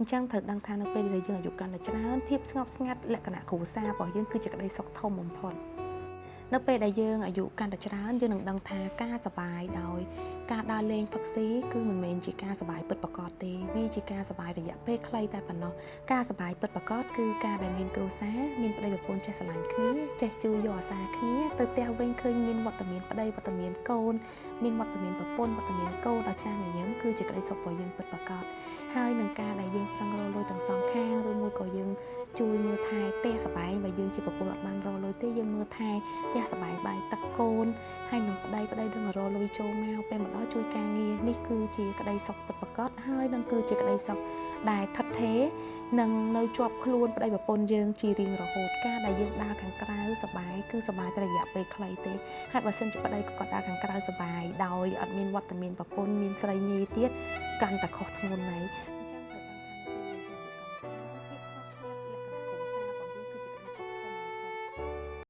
អញ្ចឹងត្រូវដឹងថានៅពេលដែលយើងអាយុកាន់តែច្រើន ភាពស្ងប់ស្ងាត់លក្ខណៈគ្រួសាររបស់យើងគឺជាក្តីសុខធំបំផុត។ នៅពេលដែលយើងអាយុកាន់តែច្រើន យើងនឹងដឹងថាការសប្បាយដោយការដើរលេងផឹកស៊ីគឺមិនមែនជាការសប្បាយពិតប្រាកដទេ វាជាការសប្បាយរយៈពេលខ្លីតែប៉ុណ្ណោះ។ ការសប្បាយពិតប្រាកដគឺការដែលមានគ្រួសារ មានប្តីប្រពន្ធចេះស្រឡាញ់គ្នា ចេះជួយយកអាសាគ្នា ទៅផ្ទះវិញឃើញមានវត្តមានប្តី វត្តមានកូន មានវត្តមានប្រពន្ធ វត្តមានកូនដល់ស្រាមញញឹម គឺជាក្តីសុខរបស់យើងពិតប្រាកដ។ ហើយនឹងការដែលយើងប្រឹងរកលុយទាំងសងខាង ឬមួយក៏យើងជួយមើលថែផ្ទះសម្បែង បើយើងជាប្រពន្ធអត់បានរកលុយទេ យើងមើលថែផ្ទះសម្បែង បាយទឹកកូន ហើយនឹងប្តី ប្តីនឹងរកលុយចូលមកពេលមកដល់ជួយការងារ នេះគឺជាក្តីសុខពិតប្រាកដ ហើយនឹងគឺជាក្តីសុខដែលថិតថេរនឹងនៅជាប់ខ្លួនប្តីប្រពន្ធយើងជារៀងរហូត។ ការដែលយើងដើរខាងក្រៅសបាយ គឺសបាយតែរយៈពេលខ្លីទេ ហើយបើសិនជាប្តីក៏គាត់ដើរខាងក្រៅសបាយដោយអត់មានវត្តមានប្រពន្ធ មានស្រីញីទៀត កាន់តែខុសធ្ងន់ហើយ។